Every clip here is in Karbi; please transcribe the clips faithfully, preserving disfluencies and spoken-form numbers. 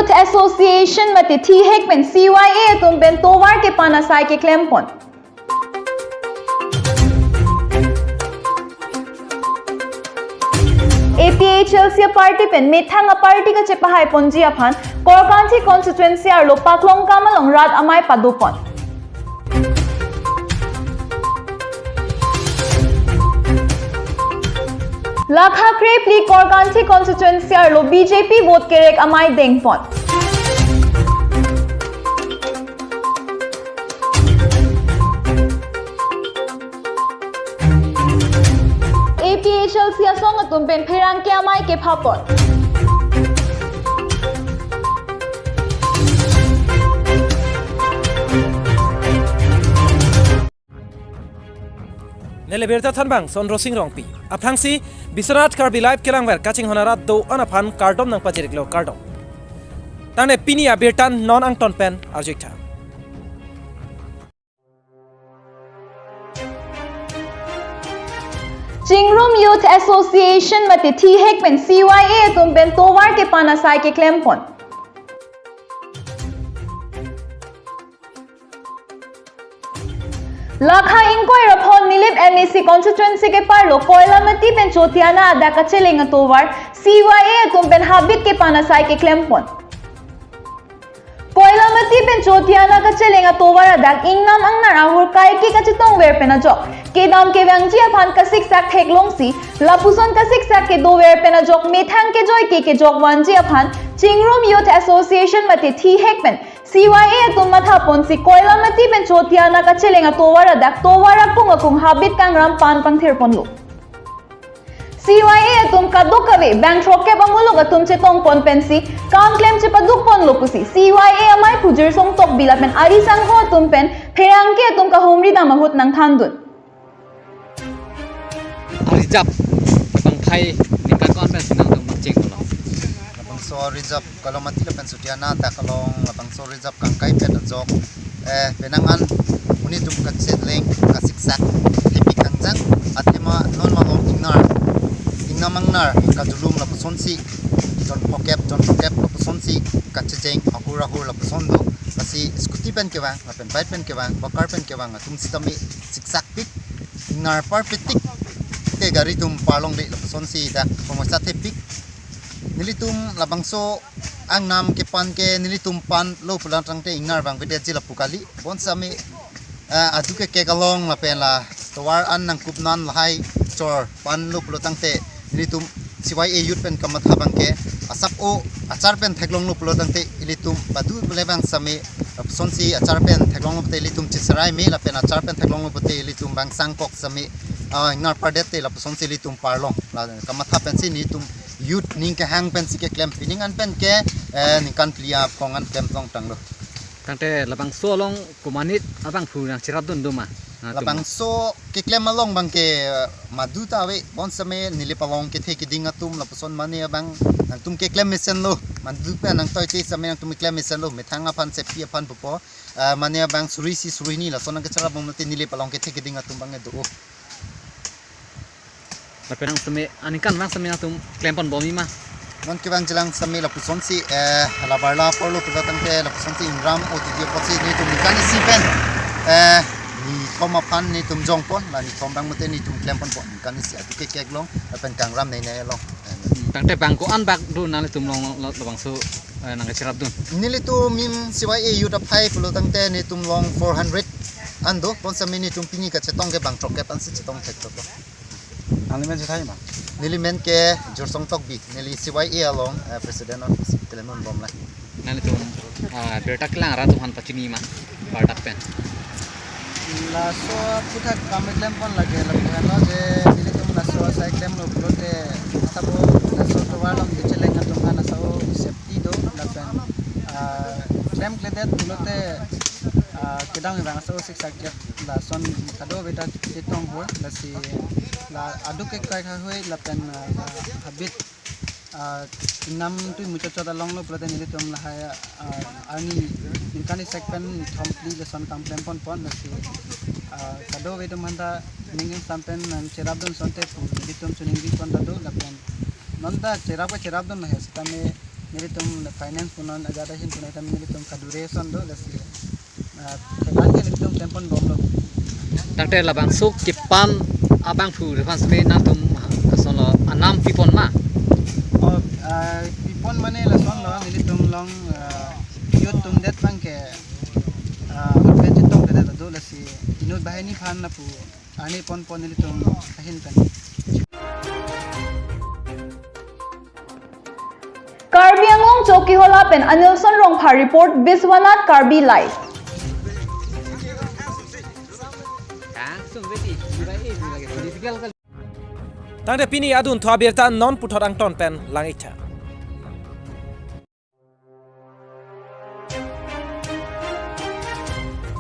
Association mate thihek pen C Y A atum pen tovar kepan asai keklem pon. A P H L C a-party pen methang a-party kachepahai ponji aphan Korkanthi constituency arlo paklong kam along rat amei pado pon. Lakha krephli Korkanthi constituency arlo B J P vote kerek amei deng pon. A P H L C asong atum pen pherangke amei kepha pon. Neli birta thanbang Sondro Sing Rongpi. Aphrangsi Biswanath Karbi Live kelangver kachinghon arat do-an aphan kardom nangpajir-iklo, kardom. Tangte pini abirta non angton pen arju-ik tha. Chingrum Youth Association mate thihek pen C Y A atum pen tovar kepan asai keklem pon. Lakha ingkoi ra phongo Nilip M A C constituency keparlo Koilamati pen Chotiana adak kacheleng atovar C Y A atum pen habit kepan asai keklem pon. Koilamati pen Chotiana kacheleng atovar adak ingnam angnar ahur kaike kachetongver pen ajok kedam kevangji aphan kasiksak theklongsi lapuson kasiksak kedover pen ajok methang kejoike kejok vanji aphan Chingrum Youth Association mate thihek pen C Y A atum matha ponsi Koilamati pen Chotiana kacheleng atovar adak tovar akung akung habit kangram pan pangthir ponlo. C Y A atum kadokave bang throkkep amuluk atum chetong pon pensi kam klem chepaduk ponlo pusi C Y A amei phujir Songtokbi lapen ari sangho atum pen pherangke atum kahumri dam ahut nangthandun. Reserve bangphai ningkan ko-an pensi nangtum cheng pulo? Labangso reserve Koilamati lapen Chotiana adak along labangso reserve kangkai pet ajok, eh, penang an monit atum kacheleng kasiksak thepik kangjang, athema non malom ingnar, ingnam angnar kajulum lapusonsi, jon phokep jon phokep lapusonsi kachecheng ahur ahur lapuson do. Lasi scooty pen kevang lapen bike pen kevang, ba car pen kevang atum sitame siksak pik, ingnar parpetik te gari atum parlongle lapusonsi dak komosa thepik. Nelitum labangso angnam kepan ke nelitum panlo pulang tangte ingnar vangvedetji lapu kali. Bonsitame, eh, adu kekek along lapen la tovar an nangkupnon lahai chor panlo pulo tangte nelitum C Y A youth pen kamatha abangke asap o achar pen theklonglo pulo tangte ilitum badu bele bang sitame lapusonsi achar pen theklonglo pute ilitum cheserai me lapen achar pen theklonglo pute ilitum bang sangkok sitame, ah, ingnar pardet te lapusonsi ilitum parlong. La kamatha pensi nelitum youth ning kehang pensi keklem, pining an pen ke, eh, ningkan phli aphong an klem tong tanglo. Tangte labangso along komatne abangphu nangcherapdun do ma? Ah, tum. Labangso keklem along abangke, eh, madu ta ave, bonsitame Nilip along kethe keding atum lapuson mane abang nangtum keklem mesenlo, madu pen nangtoite sitame nangtum keklem mesenlo, methang aphan safety aphan pupo, eh, mane abang suri isi suri hini lason nangkecherap bomlote Nilip along kethe keding atum abang do. Lapen nang sitame aningkan vang sitame nangtum klem pon bomji ma? Non kevangjilang sitame lapusonsi, eh, labar la porlo pulo tangte lapusonsi ingram O T D apotsi nelitum ningkan isi pen, eh, nithom aphan nelitum jong pon, la nithom abang mate nelitum klem ponpo, ningkan isi adu kekek along lapen kangram nei nei along. Tangte bang ko-an bak do nanglitum along lo, labangso, eh, nangkecherapdun? Nelitum mim C Y A youth aphai pulo tangte nelitum along four hundred an do, bonsitame nelitum pini kachetong ke bang throkkep ansi chetong thekthok. Nangli men chethan ma? Neli men ke Jorsong Tokbi, neli C Y A along, eh, president of Kelenon Bomla. Nanglitum, ah, birta kelang arat atum aphan pachini ma, birta pen? Laso aphuthak kam keklem pon lake lapu henlo je nelitum laso asai klemlo pulote sabo laso tovar along kecheleng atum aphan laso safety do lapen, ah, klemkledet pulote, ah, kedam kevang laso siksak jep lason kadokave ta chetong ho lasi la adu kekak hahoi lapen, ah, habit, ah, ingnam tui muchot chot alonglo pulote nelitum lahai, ah, arni ningkan isi pen nithom phli lason kam klem pon pon lasi, ah, kadokave atum aphanta ning ingsam pen nangcherapdun asonte pu nelitum choningri pon ta do lapen non ta cherap ke cherapdun lahai sitame Nelitum finance punon ajat ahin punon itam nelitum kadure ason do lasi, ah, thetan ke nelitum tempon bomlo. Tangte labangso kepan abangphu aphan seme nangtum asonlo anam pipon ma? Oh, ah, pipon mane lasonlo nelitum along, ah, youth atum det abangke, ah, ahut pen chetongledet do lasi inut banghini aphan lapu arni ponpon nelitum ahin pen. Karbi Anglong Chokihola pen Anilson Rongphar report, Biswanath Karbi Live. Tangte pini adunthu abirta non puthot angton pen lang-iktha.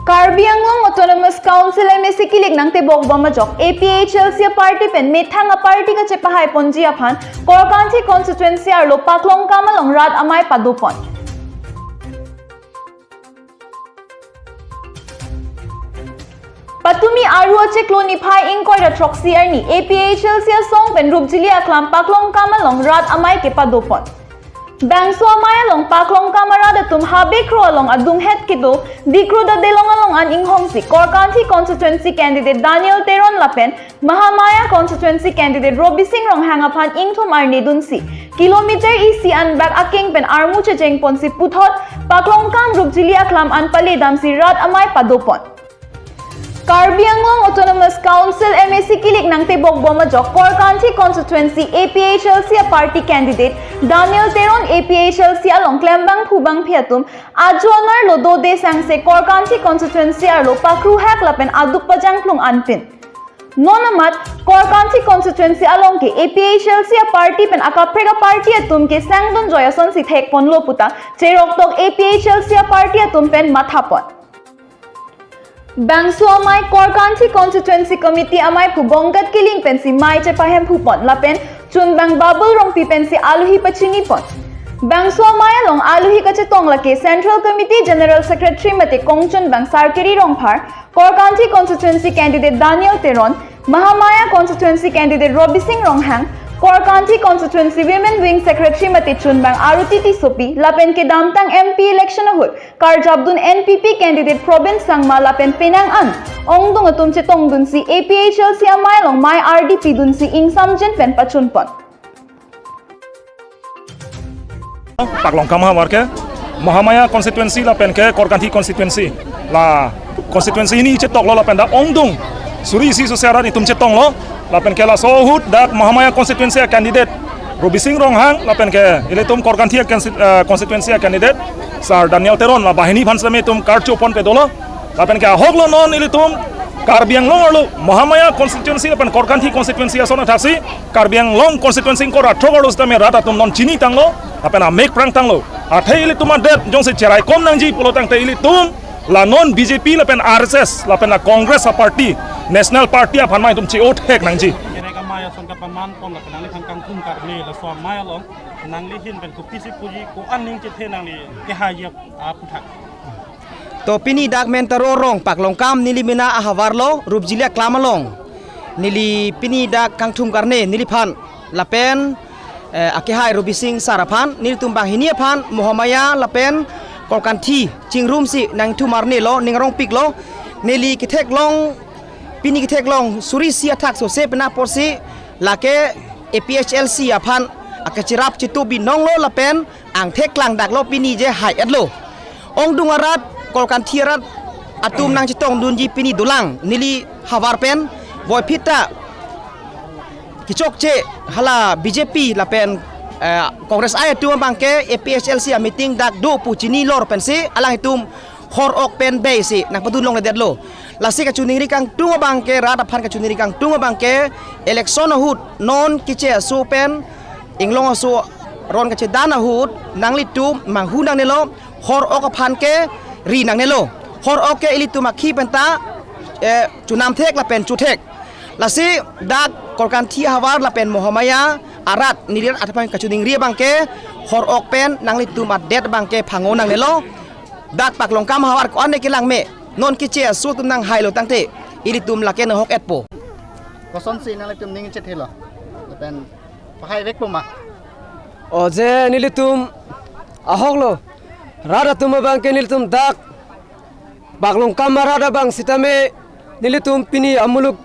Karbi Anglong Autonomous Council M A C kilik nangtebok bom ajok A P H L C a-party pen methang a-party kachepahai ponji aphan Korkanthi constituency arlo Paklongkam along rat amei padopon. Patumi Aru achiklo niphai ingkoi ra throksi arni A P H L C asong pen Rupjili aklam Paklongkam along rat amei kepadopon. Bangso amei along Paklongkam arat atum Habe Kro along adunghet kedo Dikro Dadelong along an inghongsi Korkanthi constituency candidate Daniel Teron lapen Mahamaya constituency candidate Robising Ronghang aphan ingthum arni dunsi kilometer isi anbak akeng pen armu chejengponsi puthot Paklongkam Rupjili aklam an paledamsi rat amei padopon. Karbi Anglong Autonomous Council M A C kilik nangtebok bom ajok Korkanthi constituency A P H L C a-party candidate Daniel Teron A P H L C along klembangphu bangphi atum ajo anerlo dode sangse Korkanthi constituency arlo pakruhak lapen aduk pajangplung anpin. Non amat Korkanthi constituency along ke A P H L C a-party pen akaprek a-party atum ke sangdun joi asonsi thekponlo puta cheroktok A P H L C a-party atum pen mathapon. Bangso amei Korkanthi constituency committee ameiphu Bongkat Killing pensi mei chepahemphupon lapen chunbang Babul Rongpi pensi aluhi pachinipon. Bangso amei along aluhi kachetong lake Central Committee General Secretary mate kongchunbang Sarkiri Rongphar, Korkanthi constituency candidate Daniel Teron, Mahamaya constituency candidate Robising Ronghang, Korkanthi constituency women wing secretary mate chunbang Aruti Tissopi lapen kedamtang M P election ahut karjapdun N P P candidate Probin Sangma lapen penang an ongdung atum chetongdunsi A P H L C amei along mei ardi pidunsi ingsamjin pen pachunpon. Paklongkam havar ke Mahamaya constituency lapen ke Korkanthi constituency, la constituency hini chetoklo lapen dak ongdung suri isi sose arat itum chetonglo lapen ke laso ahut dak Mahamaya constituency a-candidate Robising Ronghang lapen ke ilitum Korkanthi a-consti-, eh, constituency a-candidate Sir Daniel Teron la banghini aphan seme itum karchopon pe dolo. Lapen ke ahoklo non ilitum Karbi Anglong arlo Mahamaya constituency lapen Korkanthi constituency ason athaksi Karbi Anglong constituency ingkoi ra throk arlo sitame rat atum non chinitanglo lapen amek prangtanglo. Athe ilitum adet jongsi cheraikom nangji pulo tangte ilitum la non B J P lapen R S S lapen la Congress a-party, National Party aphan mei itum che-othek nangji. Kerek amei ason kapamanpon lapen nangliphan kangthum karne laso amei along nangli ahin pen kopisi puji ko-an ning chethe nangli kehai aputhak. To pini dak Mentaro rong Paklongkam neli mena ahavarlo Rupjili aklam along. Neli pini dak kangthum karne neliphan lapen, eh, akehai Robising sir aphan, nelitum banghini aphan Mahamaya lapen Korkanthi chingrumsi nangthum arnelo, ningrongpiklo. Neli ketheklong, pini ketheklong suri isi athak sose pena porsi lake A P H L C aphan akachirap chitup binonglo lapen angthek klangdaklo pini je hai-etlo. Ongdung arat, Korkanthi arat atum nangchetongdunji pini dolang neli havar pen, boiphit ta kechokche hala B J P lapen, eh, Congress ai atum abangke A P H L C a-meeting dak do pu chinilo pensi alanglitum hor-ok pen beisi nangpadun longledetlo. Lasi kachiningri kangtung abangke, rat aphan kachiningri kangtung abangke, election ahut non keche aso pen inglong aso ron kachedan ahut nanglitum manghu nangnelo, hor-ok aphan ke ri nangnelo. Hor-ok ke ilitum akhi penta, eh, chonamthek lapen chothek. Lasi dak Korkanthi ahavar lapen Mahamaya arat neli rat aphan kachiningri abangke, hor-ok pen nanglitum adet abangke phango nangnelo. Dak Paklongkam ahavar ko-an ne kelang me, non keche aso atum nanghailo tangte ilitum lake nahok-etpo. Kosonsi nanglitum ning chethelo lapen pahaivekpo ma? O je nelitum Ahoklo, rat atum abangke nelitum dak paklongkam arat abang sitame nelitum pini amuluk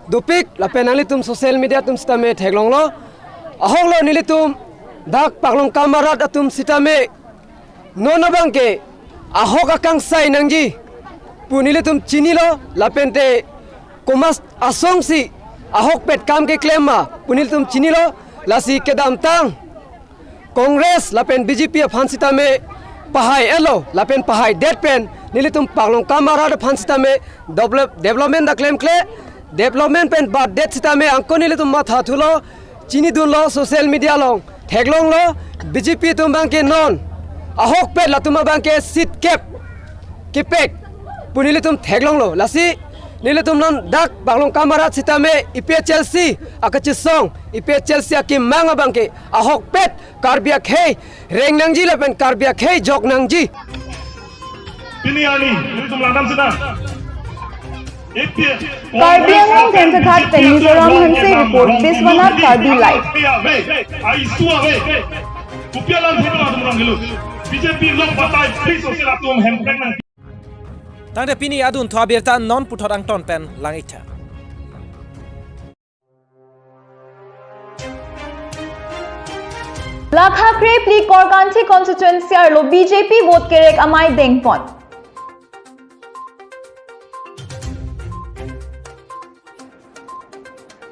dopik lapen nanglitum social media atum sitame theklonglo. Ahoklo, nelitum dak paklongkam arat atum sitame non abangke ahok akangsai nangji pu nelitum chinilo, lapente komat asongsi ahokpet kam keklem ma pu nelitum chinilo. Lasi kedamtang Congress lapen B J P aphan sitame pahai-etlo, lapen pahaidet pen nelitum paklongkam arat aphan sitame develop-, development dak klemkle, development pen batdet sitame angko nelitum mathathulo, chinidunlo, social media along theklonglo. B J P atum abangke non ahokpet latum abangke seat kep kepek pu nelitum theklonglo. Lasi nelitum non dak paklongkam arat sitame A P H L C akachesong, A P H L C akemang abangke ahokpet Karbi akhei reng nangji lapen Karbi akhei jok nangji. Pini arni, nelitum langdam sita. Karbi Anglong Thenthahat pen Mizoram Hanse report, Biswanath Karbi Live. Aisu ave. Kupialam thek atum rong gelu. B J P lok batai free social atum hemprek nang. Tangte pini adunthu abirta non puthot angton pen lang-iktha. Lakha krephli Korkanthi constituency arlo B J P vote kerek amei dengpon.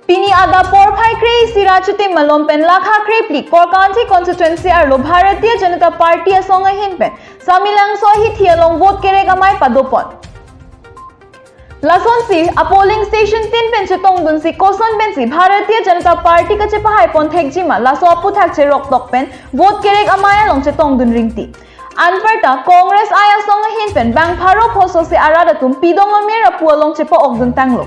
Pini adap porphai kre-isi ra chiti malom pen lakha krephli Korkanthi constituency arlo Bharatiya Janata Party asong ahin pen Samelangso ahithi along vote kerek amei padopon. Lasonsi a polling station tin pen chetongdunsi koson pensi Bharatiya Janata Party kachepahaipon thekjima laso aputhak cheroktok pen vote kerek amei along chetongdun ringti. Anparta Congress ai asong ahin pen bang pharo phoso si arat atum pidong amir apu along chepa-okdun tanglo.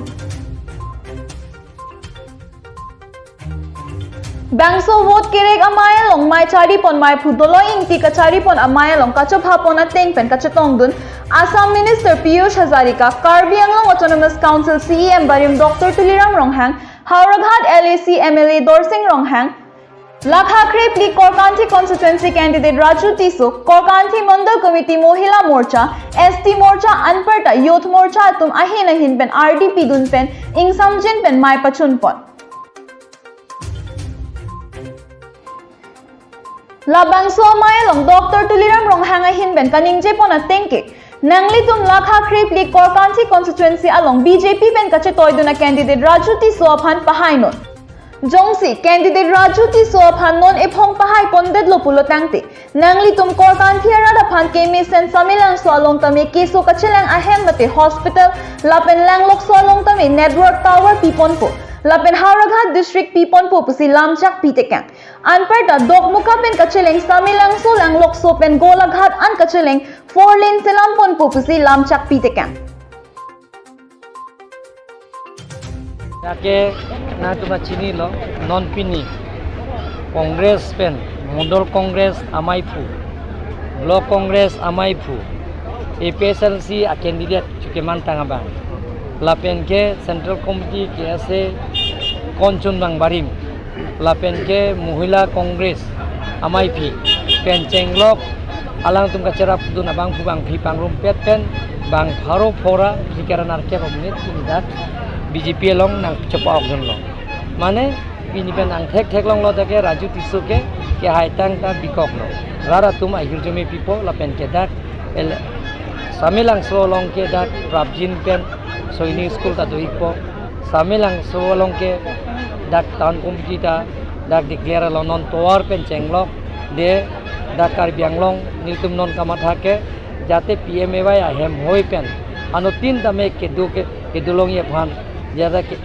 Bangso vote kerek amei along mei charipon meiphu Doloi Ingti kacharipon amei along kachobhapon ateng pen kachetongdun Assam Minister Piyush Hazarika, Karbi Anglong Autonomous Council C E M barim Doctor Tuliram Ronghang, Howraghat L A C M L A Dorsing Ronghang, lakha krephli Korkanthi constituency candidate Raju Tisso, Korkanthi Mandal Committee Mohila Morcha, S T Morcha anparta Youth Morcha atum ahin ahin pen ardi pidun pen ingsamjin pen mei pachunpon. Labangso amei along Doctor Tuliram Ronghang ahin pen kaningjepon ateng ke, nanglitum lakha krephli Korkanthi constituency along B J P pen kachetoidun a candidate Raju Tisso aphan pahainon. Jongsi candidate Raju Tisso aphan non ephong pahaipondetlo pulo tangte, nanglitum Korkanthi arat aphan kemesen Samelangso along tame keso kachelang ahem mate hospital lapen Langlokso along tame network tower piponpo, lapen Howraghat district piponpo pusi lamchak pitekang. Anparta Dokmoka pen kacheleng Samelangso Langlokso pen Golaghat an kacheleng four lane selamponpo pusi lamchak pitekang. Lake nangtum chinilo, non pini Congress pen, Mondol Congress ameiphu, Block Congress ameiphu, A P H L C a candidate chukemantang abang, lapen ke Central Committee K S A konchun bang barim, lapen ke Mohila Congress ameiphi pen chenglok alangtum kacherapdun abangphu bangphi pangrumpet pen bang pharo phora phlikara narkep a minute pini dak B J P along nangchepa-okdunlo. Mane pini pen angthek theklonglo dak ke Raju Tisso ke kehaitang ta bikoklo. Rat atum ahirjume pipo lapen ke dak el Samelangso along ke dak prapjin pen Sainik School ta do-ikpo. Samelangso along ke dak town committee ta dak declare lo, non tovar pen chenglok de dak Karbi Anglong nelitum non kamatha ke jate P M A Y ahem hoi pen anuttin tame kedo ke kedolongji aphan jate ke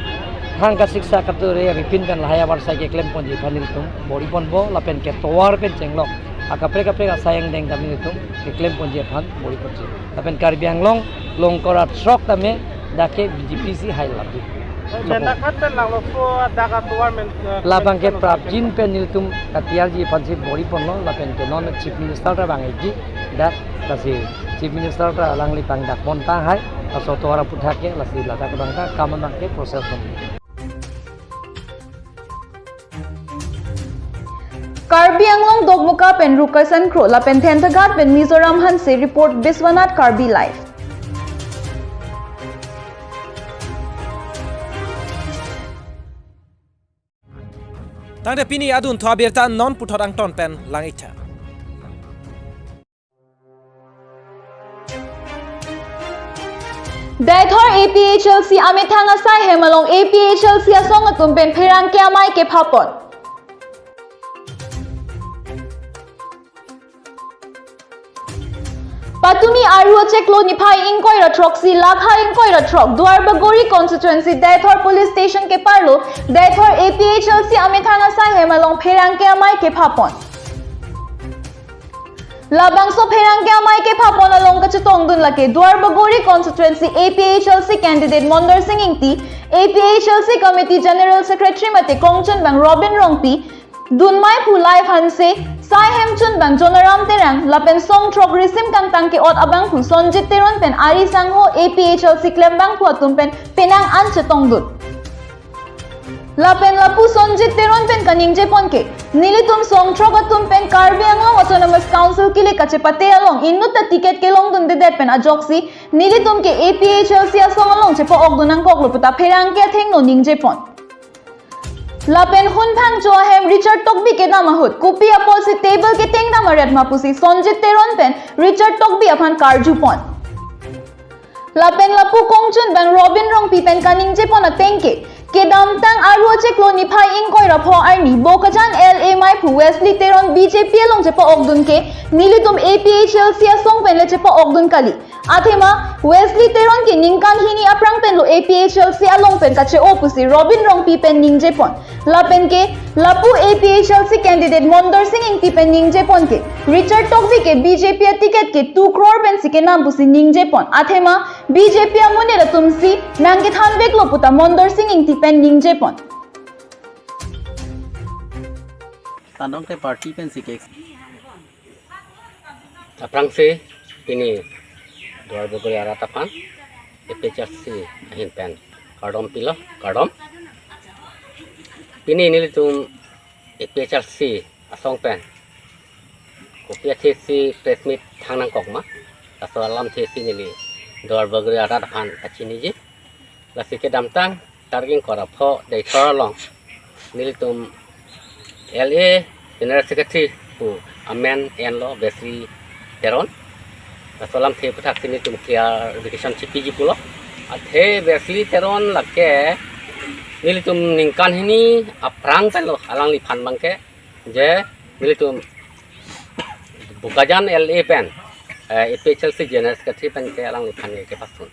thang kasiksa katore ripin pen lahai abar sai keklemponji aphan nelitum bor-iponpo lapen ke tovar pen chenglok akaprek kaprek asai angdeng tame nelitum keklemponji aphan bor-iponji. Lapen Karbi Anglong longkor atrok tame dak ke B J P si hai labi. Menakhat pen Langlokso dak atovar men, eh, labang ke men prapjin pen nelitum katiarji aphansi bor-iponlo lapen ke non Chief Minister ta bang-ikji dak, lasi Chief Minister ta alangli pangdakpon tahai, laso atovar aputhak ke lasi ladak abang ta kam abang ke process non. Karbi Anglong Dokmoka pen Rukasan Kro lapen Thenthaghat pen Mizoram Hanse report, Biswanath Karbi Live. Tangte pini adunthu abirta non puthot angton pen lang-iktha. Deithor A P H L C amethang asai hem along A P H L C asong atum pen pherangke amei kephapon. Patumi Aru achiklo niphai ingkoi ra throksi, lakha ingkoi ra throk, Duarbagori constituency, Deithor police station keparlo Deithor A P H L C amethang asai hem along pherangke amei kephapon. Labangso pherangke amei kephapon along kachetongdun lake Duarbagori constituency A P H L C candidate Mondor Sing Ingti, A P H L C committee general secretary mate kongchunbang Robin Rongpi, dunmei phu Lai Hanse, sai hemchunbang Jonaram Terang, lapen song throk risim kangtang ke-ot abangphu Sonjit Teron pen ari sangho A P H L C klembangphu atum pen penang an chetongdun. Lapen lapu Sonjit Teron pen kaningjepon ke, nelitum song throk atum pen Karbi Anglong Autonomous Council kele kachepate along inutta ticket kelongdundedet pen ajoksi nelitum ke A P H L C asong along chepa-okdun nangkoklo puta pherangke athengno ningjepon. Lapen hunphang cho ahem Richard Tokbi kedam ahut kopi apotsi table ketengdam aret ma pusi Sonjit Teron pen Richard Tokbi aphan karjupon. Lapen lapu kongchunbang Robin Rongpi pen kaningjepon ateng ke, kedamtang Aru achiklo niphai ingkoi ra pho arni Bokajan L A meiphu Wesley Teron B J P along chepa-okdun ke, nelitum A P H L C asong pen le chepa-okdun kali. Athema Wesley Teron ke ningkan hini aphrang pen lo A P H L C along pen kache-o pusi Robin Rongpi pen ningjepon. Lapen ke lapu A P H L C candidate Mondor Sing Ingti pen ningjepon ke, Richard Tokbi ke B J P aticket ke two crore pensi kenam pusi ningjepon. Athema B J P amonit atumsi nangkethanveklo puta Mondor Sing Ingti pen ningjepon. Tangte party pensi ke. Aphrangsi pini Duarbagori arat aphan A P H L C ahin pen kardom pilo, kardom. Pini nelitum A P H L C asong pen kopi athesi press meet thang nangkok ma, laso alamthesi neli Duarbagori arat aphan kachiniji. Lasi kedamtang tarik ingkoi ra pho Deithor along nelitum L A General Secretary pu amen enlo Wesley Teron. Laso alamthe aphuthaksi nelitum clarification chipiji pulo. Athe Wesley Teron lake nelitum ningkan hini aphrang pen lo alangliphan abangke je nelitum Bokajan L A pen, eh, A P H L C General Secretary pen ke alangliphan ke kepasun.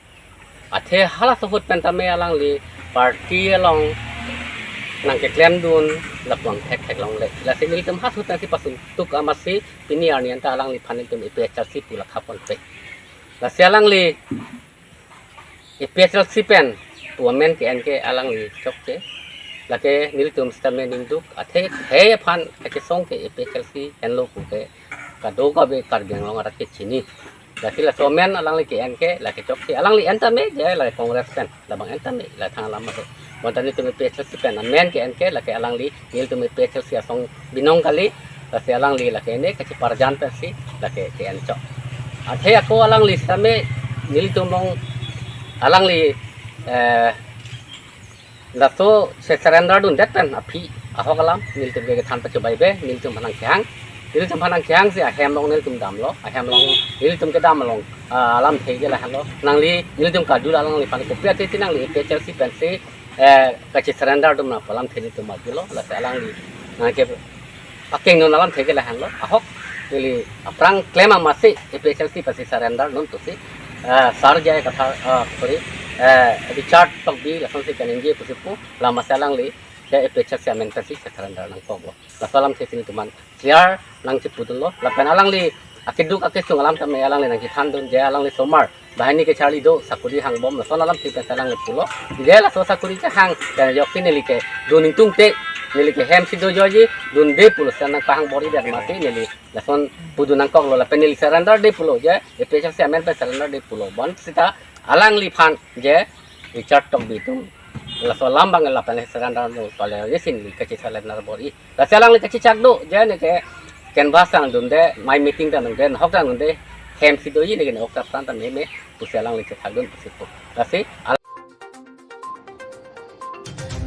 Athe hala ahut pen tame alangli party along nangkeklemdun lapuang thekthek longle. Lasi nelitum ha ahut pensi pasun tuk amatsi pini arni anta alangliphan nelitum A P H L C pu la khapon pe. Lasi alangli A P H L C pen pu amen ke-en ke alangli chokche. Lake nelitum sitame ningduk athe khei aphan kachesong ke A P H L C enlo pu ke kadokave Karbi Anglong arat ke chini. Lasi laso amen alangli ke-en ke lake chokche. Alangli en tame je la Congress pen labang en tame la thang alam ase. Bonta nelitum A P H L C pen amen ke-en ke lake alangli nelitum A P H L C asong binong kali, lasi alangli lake ne kacheparjan pensi lake ke-en chok. Athe ako alangli sitame nelitum along alangli, eh, laso se surrender dundet pen aphi ahok alam nelitum ke kethan pachobai be, nelitum aphan nangkehang. Nelitum aphan nangkehangsi ahem along nelitum damlo, ahem along nelitum kedam along, ah, alamthe ke lahenlo. Nangli nelitum kadu alangliphan kopi athesi nangli A P H L C pensi eh, kachesurrender dun nangpo alamthe nelitum arjulo, lasi alangli nangkepakengdun alamthe ke lahenlo, ahok neli aphrang klem amatsi A P H L C pensi surrender dun pusi, eh, Sir J I Kathar, eh, sorry, eh, Richard Tokbi lasonsi kaningje pusi pu, la amatsi alangli ke A P H L C amen pensi surrender nangkoklo. Laso alamthesi nelitum aphan clear nangchepudunlo. Lapen alangli akeduk akesung alam tame alangli nangchethandun je alangli osomar banghini kecharli do sakori hangbom lason alamthe pensi alangli pulo. Je laso sakori kehang pen ajoksi neli ke dun ingtungte, neli ke hemsi dojoiji, dunde pulo, seta nangpahang bor-idet amatsi neli lason pudun nangkoklo lapen neli surrender de pulo je, A P H L C amen pen surrender de pulo. Bonsita alangliphan je Richard Tokbi atum Laso alam abang lapen seran dan lo tole resin li kachethak le narbor-i. Lasi alangli kachechak do, je ne ke canvass tang dunde, mai meeting tang dunde, nahok tang dunde, hem si doji ne ke ne ok ta pran ta meme, pusi alangli chethak dun pusi pu. Lasi al-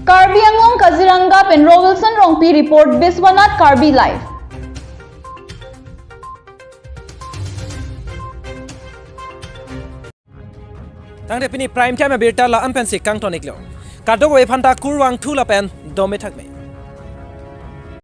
Karbi Anglong Kaziranga pen Rogelson Rongpi report, Biswanath Karbi Live. Tangte pini prime time abirta la-an pensi kangton-iklo. Kadokave aphanta kurvangthu lapen dome thakme.